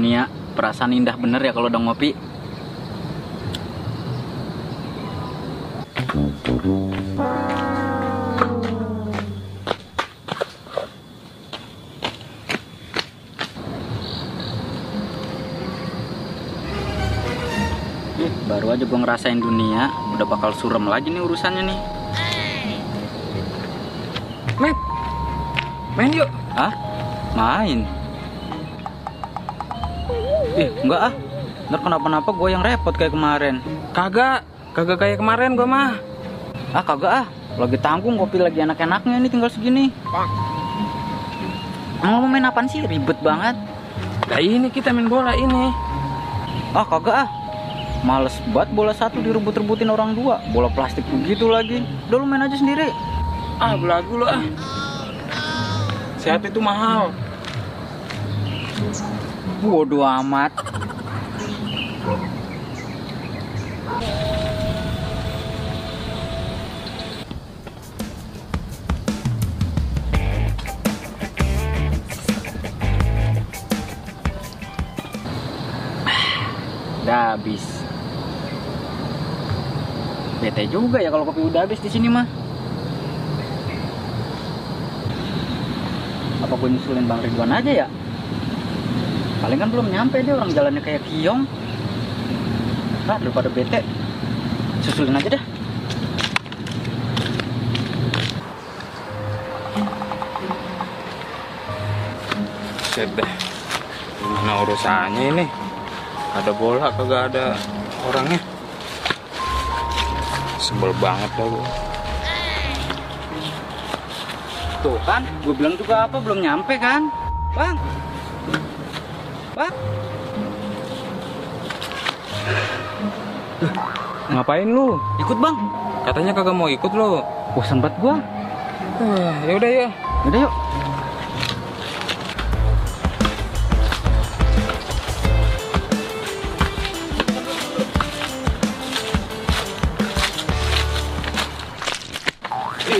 dunia. Perasaan indah bener ya kalau udah ngopi. Baru aja gue ngerasain dunia, udah bakal suram lagi nih urusannya nih. Met, main yuk. Hah? Main? Enggak ah. Ntar kenapa-napa gue yang repot kayak kemarin. Kagak kayak kemarin gue mah. Kagak ah. Lagi tanggung, kopi lagi enak-enaknya ini tinggal segini. Emang mau main apaan sih? Ribet banget. Nah ini kita main bola ini. Kagak ah. Males banget bola satu direbut-rebutin orang dua. Bola plastik begitu lagi. Udah lu main aja sendiri. Belagu lo ah. Sehat itu mahal. Bodoh amat. Udah habis. Bete juga ya kalau kopi udah habis di sini mah. Apa gue nyusulin Bang Ridwan aja ya? Paling kan belum nyampe deh, orang jalannya kayak kiong. Daripada bete, susulin aja dah. Set deh. Gimana urusannya ini? Ada bola kagak ada orangnya. Sebel banget dah gue. Tuh kan, gue bilang juga apa belum nyampe kan? Bang. Ngapain lu? Ikut bang. Katanya kagak mau ikut lu. Bosan banget gua. Ya udah ya. Udah yuk.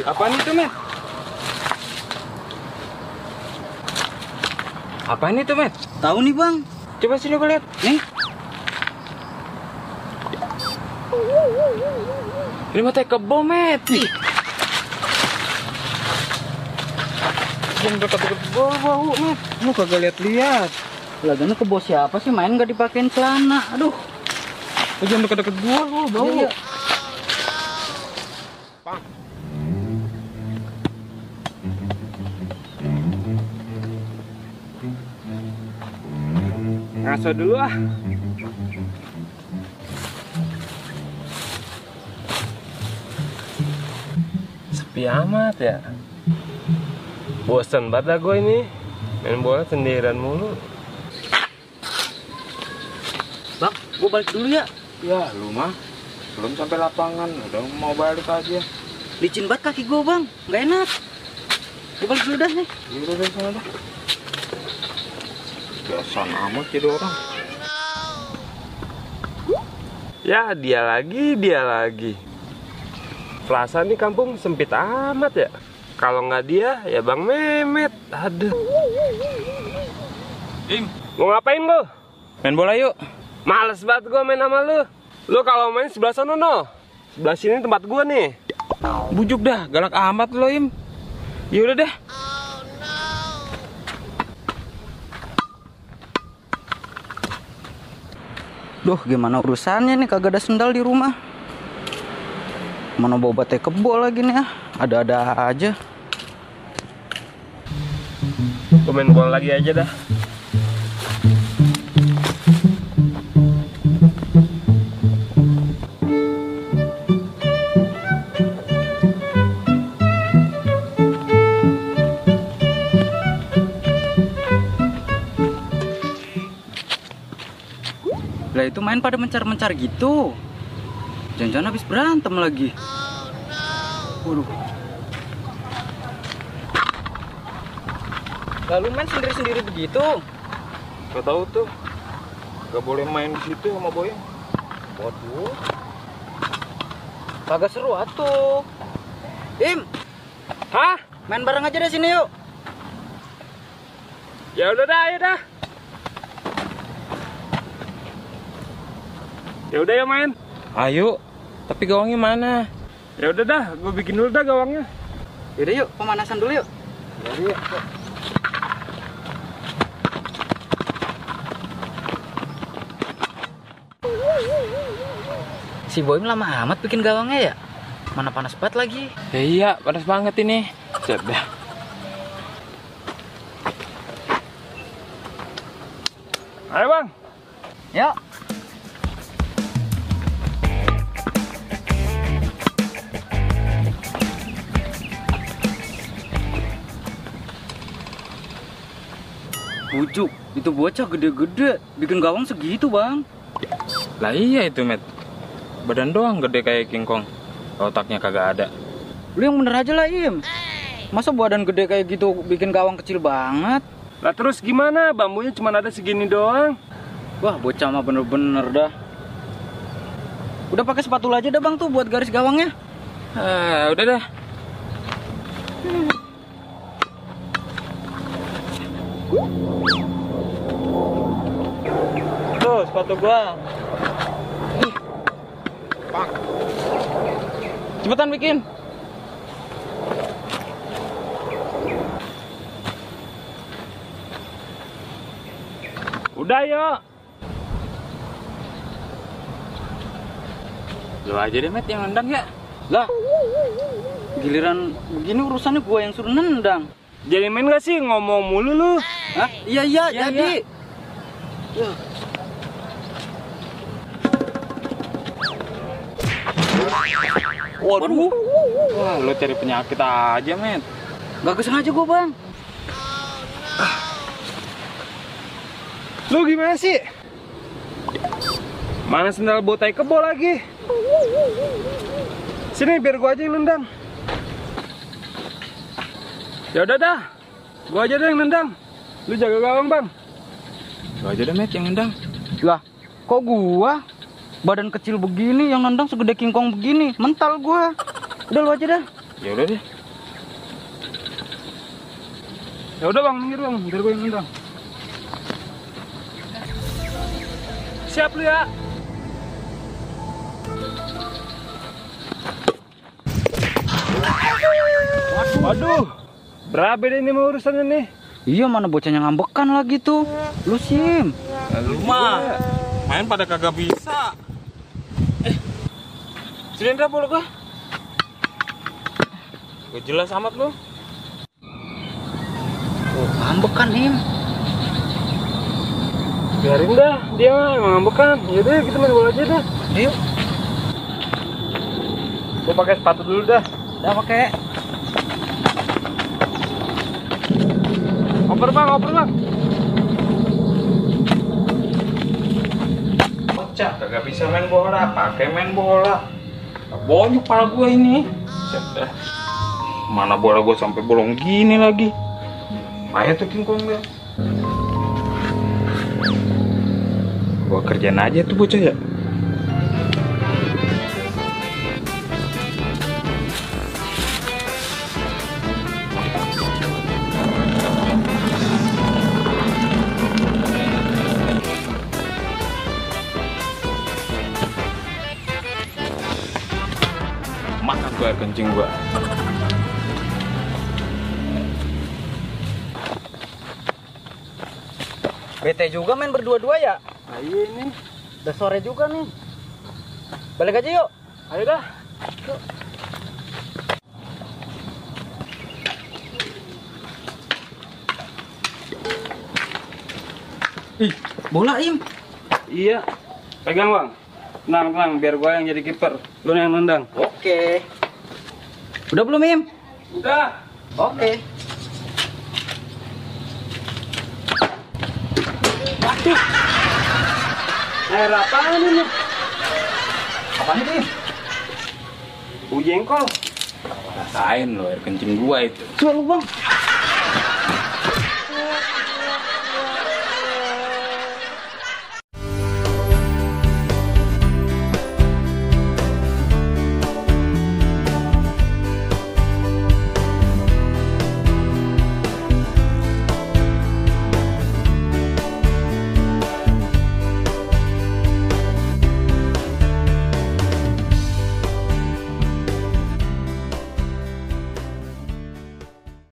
Apaan itu, Met? Apaan itu, Met? Tahu nih bang. Coba sini gue lihat. Nih. Ini mah teh kebo, Met. Jangan dekat-dekat bau, Met. Lu kagak lihat-lihat. Lagian kebo siapa sih main nggak dipakein celana? Aduh. Lu jangan dekat-dekat gua, lu bau. Iya. Ngaso dulu ah. Sepi amat ya. Bosen banget dah gue ini. Main bola sendirian mulu. Bang, gua balik dulu ya. Ya lu mah belum sampai lapangan udah mau balik aja. Licin banget kaki gua bang, nggak enak. Gua balik dulu dah nih. Udah deh sana dah. Biasaan amat jadi orang. Ya dia lagi. Plaza nih kampung sempit amat ya. Kalau nggak dia ya Bang Mehmet. Aduh. Mau ngapain lu? Main bola yuk. Males banget gua main sama lu. Lu kalau main sebelah sana no. Sebelah sini tempat gua nih. Bujuk dah, galak amat lo Im. Ya udah deh. Duh, gimana urusannya nih kagak ada sendal di rumah. Mana bawa bate kebo lagi nih ah. Ada-ada aja. Gua main bola lagi aja dah. Lah itu main pada mencar-mencar gitu. Jangan-jangan habis berantem lagi. Waduh. Lalu main sendiri-sendiri begitu? Gak tahu tuh. Gak boleh main di situ sama Boy. Waduh. Kagak seru atuh. Im. Hah? Main bareng aja deh sini yuk. Ya udah dah, ayo dah. Ya udah ya main. Ayo. Tapi gawangnya mana? Ya udah dah, gue bikin dulu dah gawangnya. Yaudah yuk, pemanasan dulu yuk. Yuk. Si Boim lama amat bikin gawangnya ya? Mana panas banget lagi. Ya iya, panas banget ini. Siap dah. Ayo bang. Yuk. Bujuk, itu bocah gede-gede, bikin gawang segitu bang. Lah iya itu, Met. Badan doang gede kayak King Kong. Otaknya kagak ada. Lu yang bener aja lah, Im. Masa badan gede kayak gitu bikin gawang kecil banget? Lah terus gimana? Bambunya cuma ada segini doang. Wah, bocah mah bener-bener dah. Udah pakai spatula aja dah bang tuh buat garis gawangnya. Udah dah. Tuh, sepatu gua. Cepetan bikin. Udah yuk. Lu aja deh, Met, yang nendang ya. Lah, giliran begini urusannya gua yang suruh nendang. Jadi main gak sih? Ngomong mulu lu. Hah? Iya, jadi. Ya. Waduh. Wah, lu cari penyakit aja, Met. Gak kesengaja gua, Bang. Lu gimana sih? Mana sendal botai kebo lagi? Sini biar gua aja yang nendang. Ya udah dah. Gua aja deh yang nendang. Lu jaga gawang, Bang. Gua aja deh, Met, yang nendang. Lah, kok gua? Badan kecil begini yang nendang segede King Kong begini. Mental gua. Udah lu aja dah. Ya udah deh. Ya udah, Bang, minggir, Bang. Biar gua yang nendang. Siap lu ya. Waduh. Berapa deh ini mau urusannya nih? Iya, mana bocahnya ngambekan lagi tuh. Lu Sim. Lu mah main pada kagak bisa. Sini Indra boleh gua. Gak jelas amat lu. Oh, ngambekan, Im. Biarin dah, dia mah emang ngambekan. Yaudah kita main bola aja dah. Yuk. Gua pakai sepatu dulu dah. Udah pakai. Oper bang. Bocah kagak bisa main bola, pakai main bola. Bonyok pala gua ini. Set dah. Mana bola gua sampai bolong gini lagi. Ayo tuh King Kong dah. Gua kerjaan aja tuh bocah ya. Makan tuh air kencing gua. Bete juga main berdua-dua ya? Nah, iya ini. Udah sore juga nih. Balik aja yuk. Ayo dah. Yuk. Ih, bola Im. Iya. Pegang bang. Tenang, biar gua yang jadi kiper. Lu yang nendang. Oke. Udah belum Im? Udah. Oke. Waduh. Air apaan ini? Apaan itu Im? Jengkol. Rasain lo air kencing gua itu. Coba lu bang.